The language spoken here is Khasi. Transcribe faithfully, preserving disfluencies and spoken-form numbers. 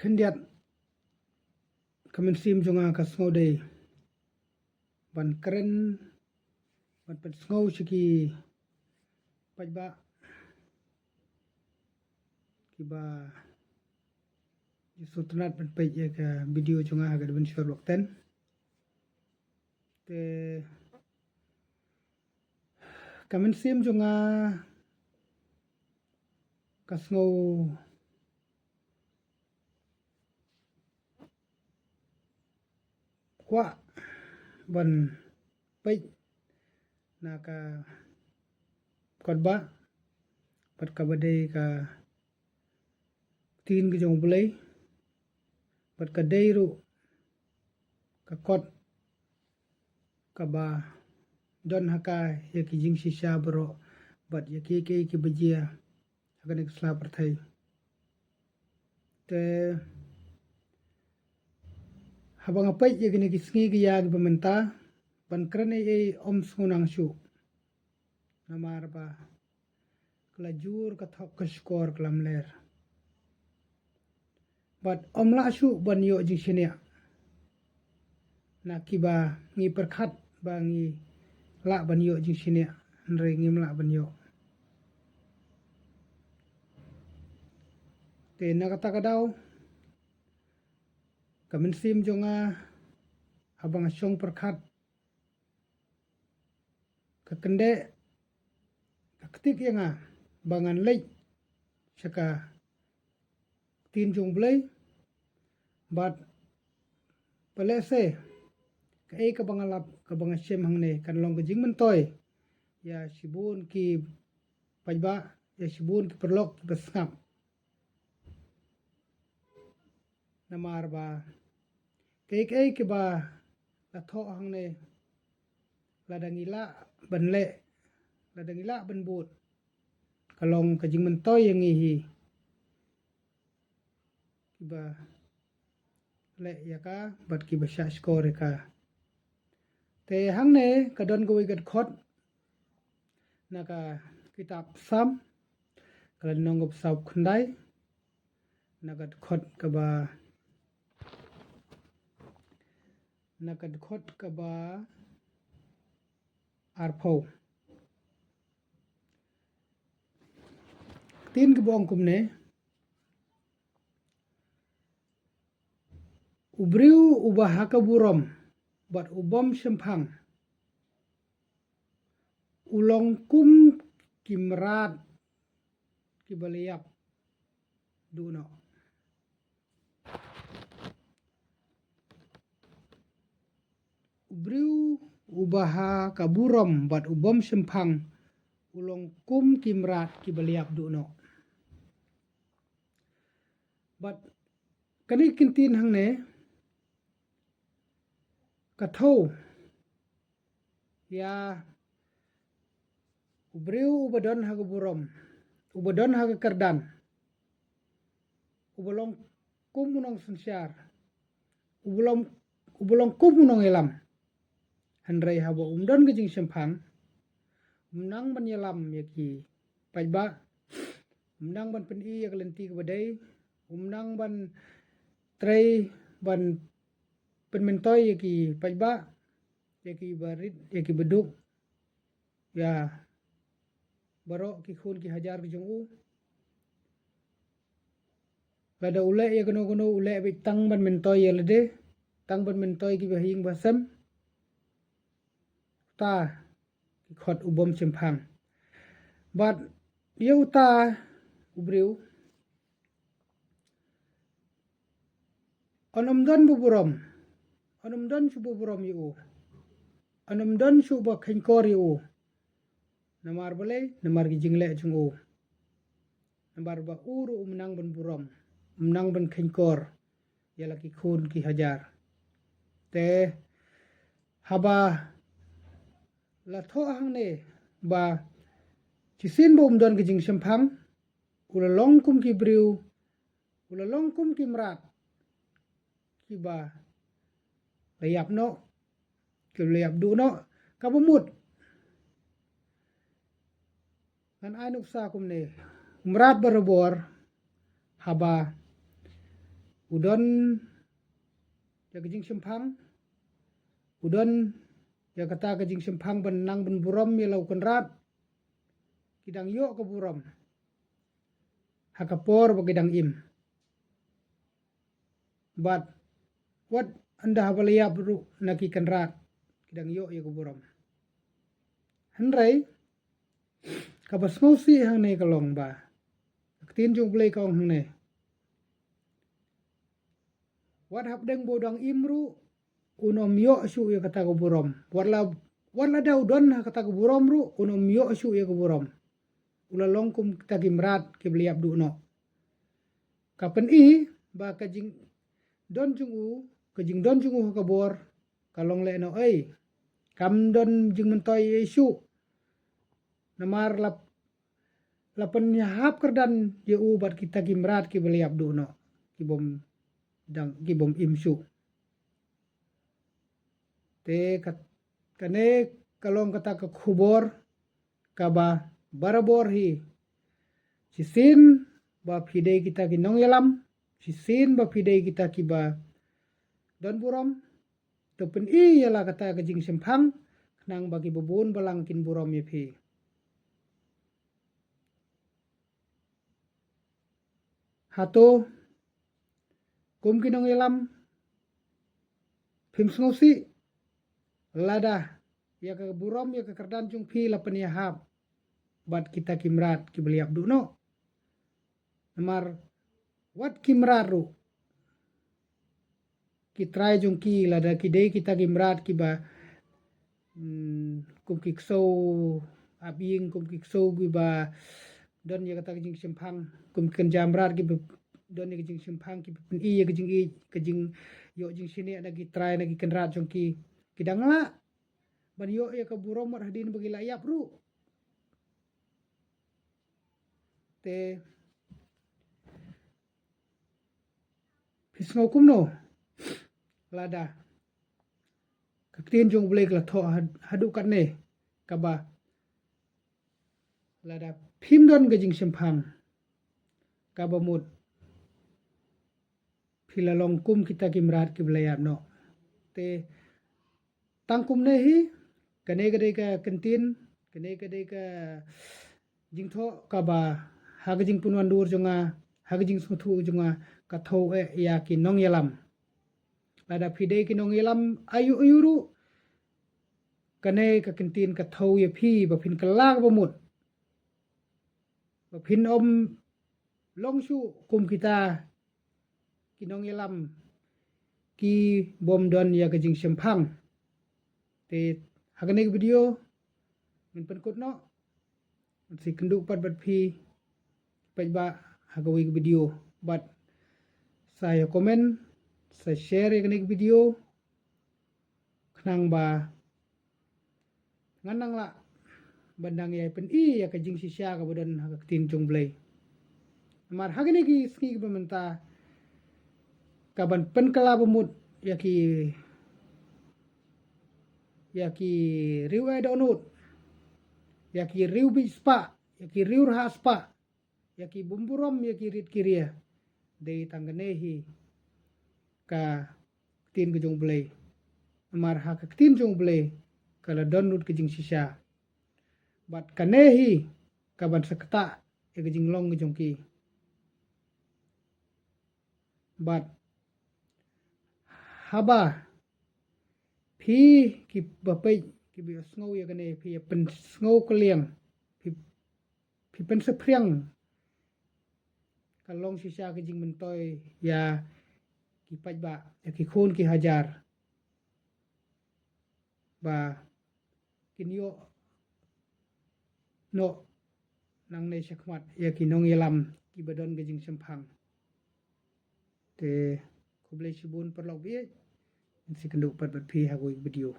khyndiat ka mynsiem jong nga ka sngew dei ban kren, ban pynsngew sha ki paidbah kiba ju sngewtynnat ban peit ïa ka video jong nga ha ka Adventure Block ten. Te ka mynsiem jong nga ka sngew kwah ban peit na ka kotbah bad kaba dei ka ktien ka jong U Blei bad ka dei ruh ka kot kaba don ha ka ïa ki jingshisha baroh bad ïa kiei kiei kiba jia ha kane ka sla pyrthei. Te haba nga peit ïa kine ki sngi ki ïa kiba mynta, ban kren ei ei ym sngewbha shuh. Namar ba ka la jur ka thok ka shkor ka lamler. Bad ym lah shuh ban ïoh jingshaniah na kiba ngi pyrkhat ba ngi lah ban ïoh jingshaniah, hynrei ngim lah ban ïoh. Te na kata ka daw, ka mynsiem jong nga, haba nga shong pyrkhat, ka kyndeh, ka ktik ïa nga ba ngan leit sha ka ktien jong U Blei, bad ba lehse kaei kaba nga lap, kaba nga shem hangne kan long ka jingmyntoi ïa shibun ki paidbah, ïa shibun ki paralok kiba sngap. Namar ba kaei kaei kiba la thoh hangne, lada ngi lah ban leh, lada ngi lah ban bud, ka long ka jingmyntoi ïa ngi hi kiba leh ïa ka bad kiba shah shkor ïa ka. Te hangne ka don kawei ka dkhot na ka kitab Salm, ka lynnong kaba sawphew khyndai, na ka dkhot kaba, na ka dkhot kaba arphew. Ktien kaba ong kumne: U briew uba ha ka burom bad u bym shemphang u long kum ki mrad kiba la ïap duh noh. U briew uba ha ka burom bad u bym shemphang u long kum ki mrad kiba la ïap duh noh. Bad kane ka ktien hangne ka thew ïa u briew uba don ha ka burom, uba don ha ka kyrdan, uba long kum u nongsynshar, uba long, uba long kum u nongïalam. Hynrei haba um don ka jingshemphang, um nang ban ïalam ïa ki paidbah, um nang ban pyni ïa ka lynti kaba dei, um nang ban trei ban pynmyntoi ïa ki paidbah, ïa kiba rit, ïa kiba duk, ïa baroh ki khun ki hajar ki jong u. Lada u leh ïa kano kano u leh beit tang ban myntoi ïa lade, tang ban myntoi kiba ha ïing ba ha sem. Uta ki khot u bym shemphang. Bad ïa uta u briew, yn ym don ba burom, yn ym don shuh ba burom ïa u, yn ym don shuh ba kheiñkor ïa u. Namar balei? Namar ki jingleh jong u. Namar ba u ruh um nang ban burom, um nang ban kheiñkor ïa la ki khun ki hajar. Te haba la thoh hangne ba shisien ba um don ka jingshemphang, u la long kum ki briew, u la long kum ki mrad kiba la ïap noh, kiba la ïap duh noh. Kaba mut, ngan ai nuksa kumne: u mrad barabor haba u don ïa ka jingshemphang, u don ïa kata ka jingshemphang ban nang ban burom ïa la u kynrad, ki dang ïoh ka burom ha ka por ba ki dang im. Bad wat ynda haba la ïap ruh na ki kynrad, ki dang ïoh ïa ka burom. Hynrei kaba sngewsih hangne ka long ba ka ktien jong U Blei ka ong hangne, wat hapdeng ba u dang im ruh un ym ïoh shuh ïa kata ka burom. Wat la, wat la da u don ha kata ka burom ruh un ym ïoh shuh ïa ka burom. U la long kum kita ki mrad kiba la ïap duh noh. Ka pyni ba ka jingdon jong u, ka jingdon jong u ha ka bor ka long lehnohei. Kam don jingmyntoi ei shuh. Namar la, la pynïahap kyrdan ïa u bad kita ki mrad kiba la ïap duh noh, ki bym dang, ki bym im shuh. Te ka, kane ka long kata ka khubor kaba barabor hi. Shisien ba phi dei kita ki nongïalam, shisien ba phi dei kita kiba don burom, to pyni ïa la kata ka jingshemphang, khnang ba kiba bun balang kin burom ïa phi. Hato kum ki nongïalam phim sngewsih lada ïa ka burom ïa ka kyrdan jong phi la pynïahap bad kita ki mrad kiba la ïap duh noh? Namar wat ki mrad ruh, ki trai jong ki, lada ki dei kita ki mrad kiba, mm, kum ki ksew ap ïing, kum ki ksew kiba don ïa kata ka jingshemphang, kum ki kynja mrad kiba don ïa ka jingshemphang, kiba pyni ïa ka jingïeit, ka jingïoh jingshaniah na ki trai, na ki kynrad jong ki, ki dang lah ban ïoh ïa ka burom wat hadien ba ki la ïap ruh. Te phi sngew kumno lada ka ktien jong U Blei ka la thoh had-, haduh katne, kaba lada phim don ka jingshemphang, kaba mut phi la long kum kita ki mrad kiba la ïap noh. Te tang kumne hi, kane ka dei ka ktien, kane ka dei ka jingthoh kaba ha ka jingpynwandur jong nga, ha ka jingsngewthuh jong nga, ka thew eh ïa ki nongïalam. Lada phi dei ki nongïalam aïu aïu ruh, kane ka ktien ka thew ïa phi ba phin kylla kaba mut, ba phin ym long shuh kum kita ki nongïalam ki bym don ïa ka jingshemphang. Te ha kane ka video ngin pynkut noh. Ngan sa ïakynduh pat bad phi pat ba ha kawei ka video, bad sa ïa comment, sa share ïa kane ka video, khnang ba ngan nang lah ban dang ïa pyni ïa ka jingshisha kaba don ha ka ktien jong U Blei. Namar ha kine ki sngi kiba mynta, kaban pynkylla ba mut ïa ki, ïa ki riew eh dohnud, ïa ki riew bieit spah, ïa ki riew rhah spah, ïa ki bym burom ïa ki rit ki ria, dei tang kane hi ka ktien ka jong U Blei. Namar ha ka ktien jong U Blei ka la don lut ka jingshisha. Bad kane hi kaban sa ktah ïa ka jinglong ka jong ki. Bad haba phi kiba peit kiba ïohsngew ïa kane, phi ïa pynsngew kylliang, phi, phi pynsaphriang, ka long shisha ka jingmyntoi ïa ki paidbah, ïa ki khun ki hajar, ba kin ïoh noh nangne shakhmat ïa ki nongïalam kiba don ka jingshemphang. Te khublei shibun paralok ba ïeit. Ngin sa ïakynduh pat bad phi ha kawei ka video.